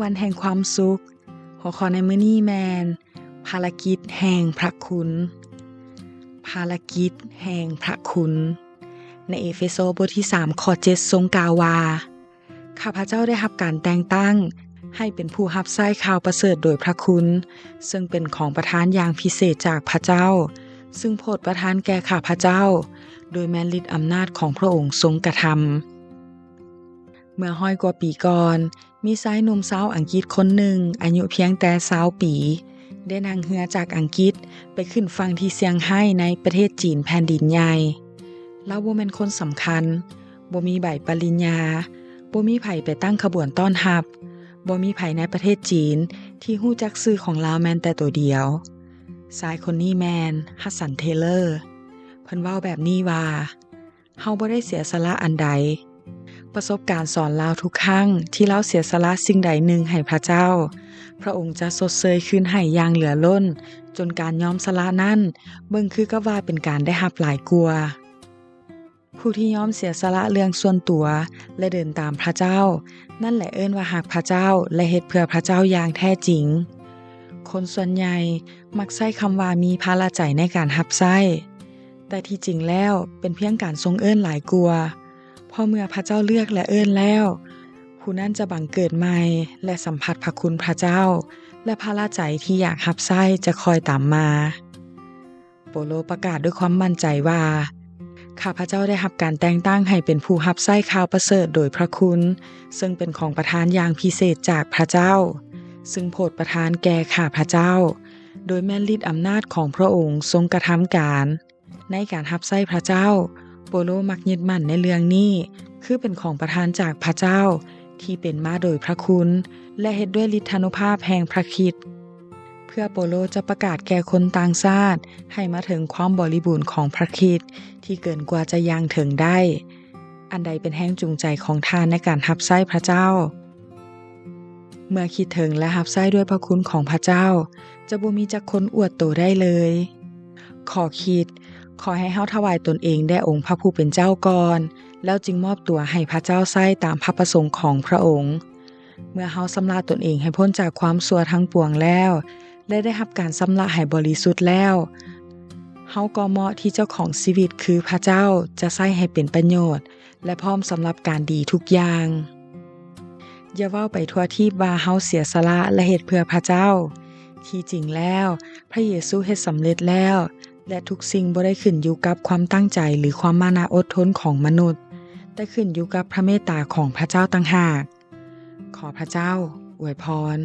ວັນແຫ່ງຄວາມສຸກ. ຫົວຂໍ້ໃນມື້ນີ້ແມ່ນ ພາລະກິດແຫ່ງພະຄຸນ. ພາລະກິດແຫ່ງພະຄຸນ. ໃນເອເຟໂຊບົດທີສາມ ຂໍ້ເຈັດ ຊົງກ່າວວ່າ, ຂ້າພະເຈົ້າໄດ້ຮັບການແຕ່ງຕັ້ງໃຫ້ເປັນຜູ້ຮັບໃຊ້ຂ່າວປະເສີດໂດຍພະຄຸນ, ເຊິ່ງເປັນຂອງປະທານຢ່າງພິເສດຈາກພະເຈົ້າ, ເຊິ່ງໂປດປະທານແກ່ຂ້າພະເຈົ້າ ໂດຍແມ່ນລິດອຳນາດຂອງພະອົງຊົງກະທຳ. ເມື່ອຮ້ອຍກວ່າປີກ່ອນ, ມີຊາຍໜຸ່ມຊາວອັງກິດຄົນໜຶ່ງ ອາຍຸພຽງແຕ່ຊາວປີ ໄດ້ນັ່ງເຮືອຈາກອັງກິດໄປຂຶ້ນຝັ່ງທີ່ຊຽງໄຮ້ໃນປະເທດຈີນແຜ່ນດິນໃຫຍ່. ລາວບໍ່ແມ່ນຄົນສຳຄັນ, ບໍ່ມີໃບປະລິນຍາ, ບໍ່ມີໃຜໄປຕັ້ງຂະບວນຕ້ອນຮັບ, ບໍ່ມີໃຜໃນປະເທດຈີນທີ່ຮູ້ຈັກຊື່ຂອງລາວແມ່ນແຕ່ໂຕດຽວ. ຊາຍຄົນນີ້ແມ່ນ ຮັດສັນ ເທເລີ. ເພິ່ນເວົ້າແບບນີ້ວ່າ, ເຮົາບໍ່ໄດ້ເສຍສະຫຼະອັນໃດ. ປະສົບການສອນລາວທຸກຄັ້ງທີ່ລາວເສຍສະຫຼະສິ່ງໃດໜຶ່ງໃຫ້ພະເຈົ້າ, ພະອົງຈະຊົດເຊີຍຄືນໃຫ້ຢ່າງເຫຼືອລົ້ນ, ຈົນການຍອມສະຫຼະນັ້ນເບິ່ງຄືກັບວ່າເປັນການໄດ້ຮັບຫຼາຍກວ່າ. ຜູ້ທີ່ຍອມເສຍສະຫຼະເລື່ອງສ່ວນຕົວ ແລະ ເດີນຕາມພະເຈົ້າ, ນັ້ນແຫຼະເອີ້ນວ່າຮັກພະເຈົ້າ ແລະ ເຮັດເພື່ອພະເຈົ້າຢ່າງແທ້ຈິງ. ຄົນສ່ວນໃຫຍ່ມັກໃຊ້ຄຳວ່າມີພາລະໃຈໃນການຮັບໃຊ້, ແຕ່ທີ່ຈິງແລ້ວເປັນພຽງການຊົງເອີ້ນຫຼາຍກວ່າ, ເພາະເມື່ອພະເຈົ້າເລືອກ ແລະ ເອີ້ນແລ້ວ, ຜູ້ນັ້ນຈະບັງເກີດໃໝ່ ແລະ ສຳຜັດພະຄຸນພະເຈົ້າ ແລະ ພາລະໃຈທີ່ຢາກຮັບໃຊ້ຈະຄ່ອຍຕາມມາ. ໂປໂລປະກາດດ້ວຍຄວາມໝັ້ນໃຈວ່າ, ຂ້າພະເຈົ້າໄດ້ຮັບການແຕ່ງຕັ້ງໃຫ້ເປັນຜູ້ຮັບໃຊ້ຂ່າວປະເສີດໂດຍພະຄຸນ, ເຊິ່ງເປັນຂອງປະທານຢ່າງພິເສດຈາກພະເຈົ້າ, ເຊິ່ງໂປດປະທານແກ່ຂ້າພະເຈົ້າ, ໂດຍແມ່ນລິດອຳນາດຂອງພະອົງຊົງກະທຳການ. ໃນການຮັບໃຊ້ພະເຈົ້າ, ໂປໂລມັກຍຶດໝັ້ນໃນເລື່ອງນີ້, ຄືເປັນຂອງປະທານຈາກພະເຈົ້າ, ທີ່ເປັນມາໂດຍພະຄຸນ ແລະ ເຮັດດ້ວຍລິດທານຸພາບແຫ່ງພະຄຣິດ, ເພື່ອໂປໂລຈະປະກາດແກ່ຄົນຕ່າງຊາດໃຫ້ມາເຖິງຄວາມບໍລິບູນຂອງພະຄຣິດທີ່ເກີນກວ່າຈະຍ່າງເຖິງໄດ້. ອັນໃດເປັນແຮງຈູງໃຈຂອງທ່ານໃນການຮັບໃຊ້ພະເຈົ້າ? ເມື່ອຄິດເຖິງ ແລະ ຮັບໃຊ້ດ້ວຍພະຄຸນຂອງພະເຈົ້າ, ຈະບໍ່ມີຈັກຄົນອວດໂຕໄດ້ເລີຍ. ຂໍ້ຄິດ, ຂໍໃຫ້ເຮົາຖວາຍຕົນເອງແດ່ອົງພະຜູ້ເປັນເຈົ້າກ່ອນ, ແລ້ວຈຶ່ງມອບຕົວໃຫ້ພະເຈົ້າໃຊ້ຕາມພະປະສົງຂອງພະອົງ. ເມື່ອເຮົາຊຳລະຕົນເອງໃຫ້ພົ້ນຈາກຄວາມຊົ່ວທັງປວງແລ້ວ ແລະ ໄດ້ຮັບການຊຳລະໃຫ້ບໍລິສຸດແລ້ວ, ເຮົາກໍເໝາະທີ່ເຈົ້າຂອງຊີວິດຄືພະເຈົ້າຈະໃຊ້ໃຫ້ເປັນປະໂຫຍດ ແລະ ພ້ອມສຳລັບການດີທຸກຢ່າງ. ຢ່າເວົ້າໄປທົ່ວທີບວ່າເຮົາເສຍສະຫຼະ ແລະ ເຮັດເພື່ອພະເຈົ້າ. ທີ່ຈິງແລ້ວ, ພະເຢຊູເຮັດສຳເລັດແລ້ວ, ແລະ ທຸກສິ່ງບໍ່ໄດ້ຂຶ້ນຢູ່ກັບຄວາມຕັ້ງໃຈ ຫຼື ຄວາມມານະອົດທົນຂອງມະນຸດ, ແຕ່ຂຶ້ນຢູ່ກັບພະເມດຕາຂອງພະເຈົ້າຕ່າງຫາກ. ຂໍພະເຈົ້າອວຍພອນ.